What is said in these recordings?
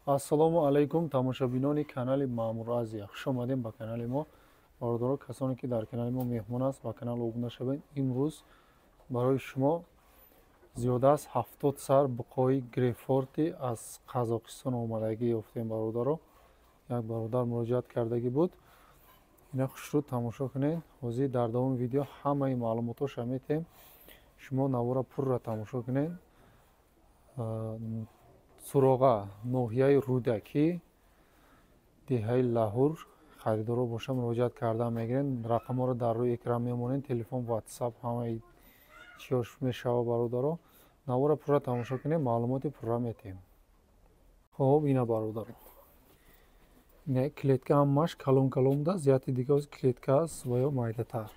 Ассалому алайкум тамошобинони канали Маъмур Азия. Хуш омадем ба канали мо. Бародаро, касоне ки дар канали мо меҳмон аст, ба канал обуна шавед. Имрӯз барои шумо зиёда аз 70 сар буқои Грейпфорти аз Қазоқистон омадагӣ ёфтем, бародаро. Як бародар муроҷиат кардагӣ буд. Ина хушрӯ тамошо кунед. Ҳозир дар давоми видео ҳамаи маълумотҳоша метем. Шумо навора пурра тамошо кунед. Суроға ноҳияи Рӯдакӣ, деҳаи Лаҳур. Харидоро боша муроҷиат карда мегирен. Рақамҳоро дар рӯи экран мемонед. Телефон, WhatsApp ҳамаи чиёш мешава, бародаро. Навора пурра тамошо кунед, маълумоти пурра метем. Хоб, ина бародаро. Ина клетка ҳамаш калон калон будааст, зиёдати дига оз клетка аст ва ё майдатар.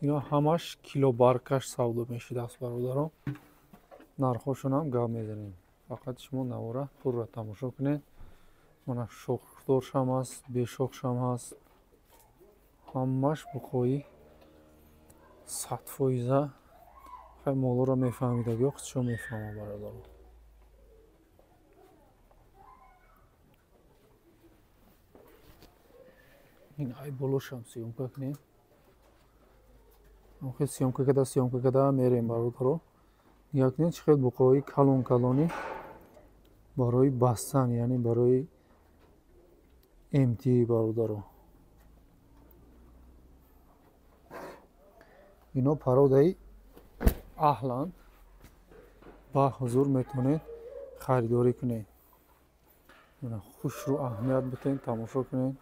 Ино ҳамаш килобаркаш савдо мешудааст, бародаро. Нархҳошон ҳам гап мезанем. Фақат шумо навора пурра тамошо кунед. Мана шохдоршам ҳаст, бешохшам ҳаст. Ҳамаш буқои 100%. Хай молоро мефаҳмидагиё, худшо мефаҳма, бародаро. Ин ай болошам съёмка кунем. Охир съёмка карда мерем, бародаро. Нигоҳ кунед, чӣ хел буқои калон калонӣ барои бастан, яъне барои МТ, бародаро. Ино пародаи аҳланд. Ба ҳузур метавонед харидорӣ кунед. Хушрӯ аҳамият битен, тамошо кунед.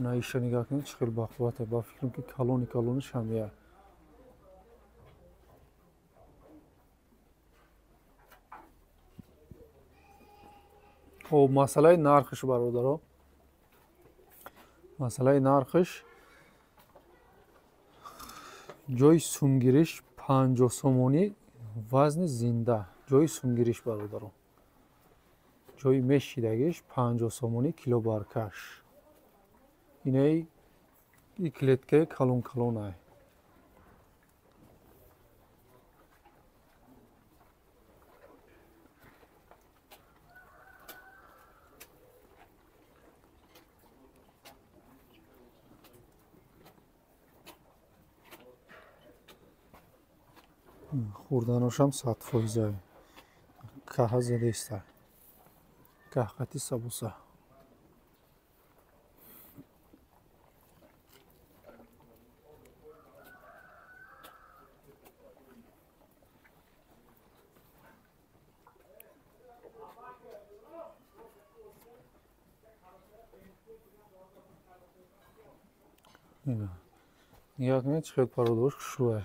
На иша нигоҳ кунед, чӣ хел бақуввате. Ба фикрам ки калони калониш ҳам як. Хоб, масъалаи нархш, бародаро. Масъалаи нархш ҷои сумгириш 50 сомонӣ вазни зинда. Ҷои сумгириш, бародаро. Ҷои мешидагиш 50 сомонӣ килобаркаш. Инаи и клеткаи калон калонай. Хӯрданошам 100%. Каҳа задеста. Каҳқати сабуса. Нигоҳ кунед, чӣ хел пародош хушрӯе.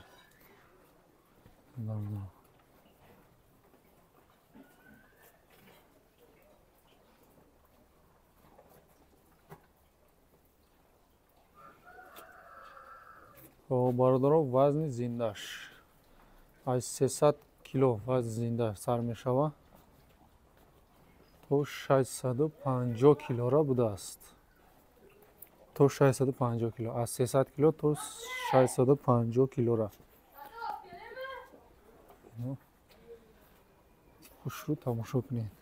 Хоб, бародаро, вазни зиндаш аз 300 кило вазни зинда сар мешава то 650 килора будааст. То 650 кило, аз 300 кило то 650 килора. Хушрӯ тамошо кунед.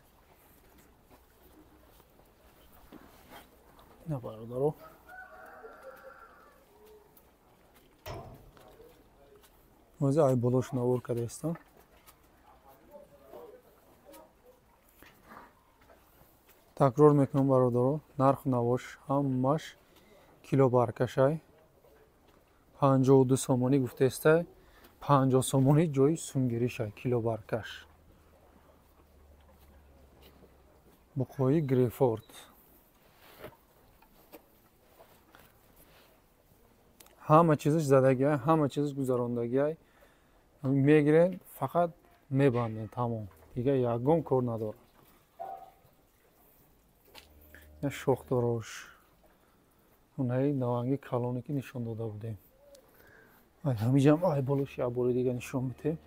Ина бародаро. Ҳозир ай болош навор кардаистам. Такрор мекунам, бародаро, нарху навош ҳамаш килобаркашай. 52 сомонӣ гуфтаистай, 50 сомонӣ ҷои сумгиришай килобаркаш. Буқои Грейпфорт. Ҳама чизаш задагиай, ҳама чизаш гузарондагиай. Мегирен, фақат мебанден, тамом. Дига ягон кор надорад. Ина шохдорош. Онаи наванги калоне ки нишон дода будем. Ай ҳамиҷам ай болош як бори дига нишон медиҳем.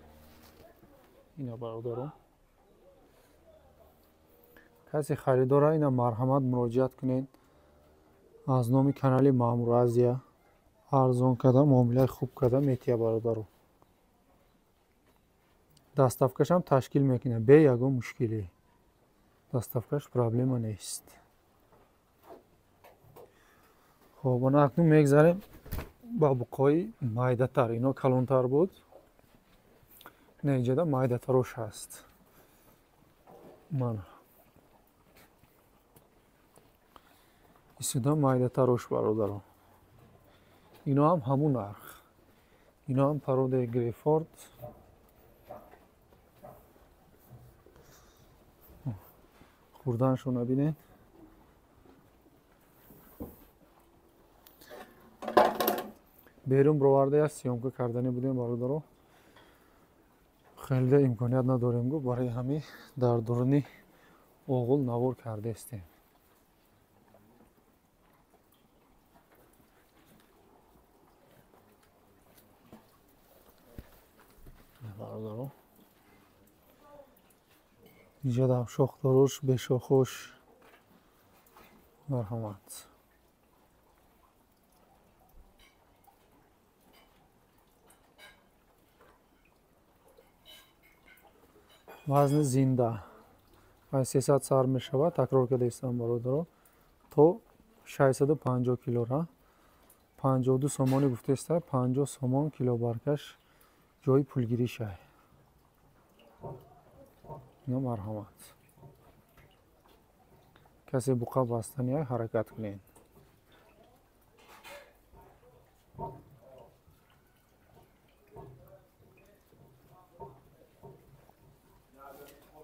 Ина бародарон. Касе харидора ина марҳамат муроҷиат кунед. Аз номи канали Маъмур Азия арзон карда, муомилаи хуб карда метия, бародаро. Доставкашам ташкил мекунад бе ягон мушкилӣ. Доставкаш проблема нест. Хоб, ана акнун мегзарем ба буқои майдатар. Ино калонтар буд. Не, иҷода майдатарош ҳаст. Мана. Исуда майдатарош бародарон. Ино ҳам ҳамун нарх. Ино ҳам породаи Грейфорд. Хурданшо набинед. Берун бироварда як съёмка кардани будем бародаро. Хеле имконият надорем гу, барои ҳамин дар дуруни оғул навор кардаистем. Бародаро, иҷодам шохдорош, бешохош. Марҳамат. Вазни зинда аз 300 сар мешавад, такрор кардаистам бародаро, то 650 килора. 52 сомони гуфтаиста, 50 сомон килобаркаш ҷои пулгиришай. Ино марҳамат. Касе буқа бастания ҳаракат кунед.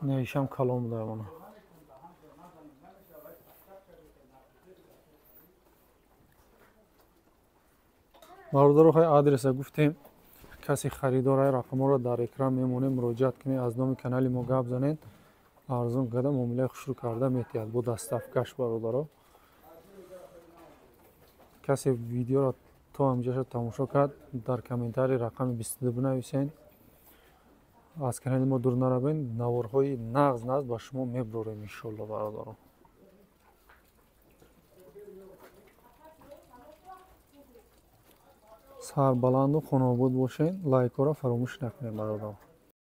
Не, ишам калон буда мана. Бародаро, хай адреса гуфтем. Касе харидорай рақамҳоро дар экран мемонем, муроҷиат кунед, аз номи канали мо гап занед. Арзон карда муомилаи хушрӯ карда метиҳад бо доставкаш бародаро. Касе видеоро то ҳамҷаша тамошо кард, дар комментарий рақами 22 бинависед. Аз канали мо дур наравед, наворҳои нағз нағз ба шумо мебурорем иншоалло бародаро. Сарбаланду хонобод бошед, лайкҳоро фаромӯш накунед бародаро.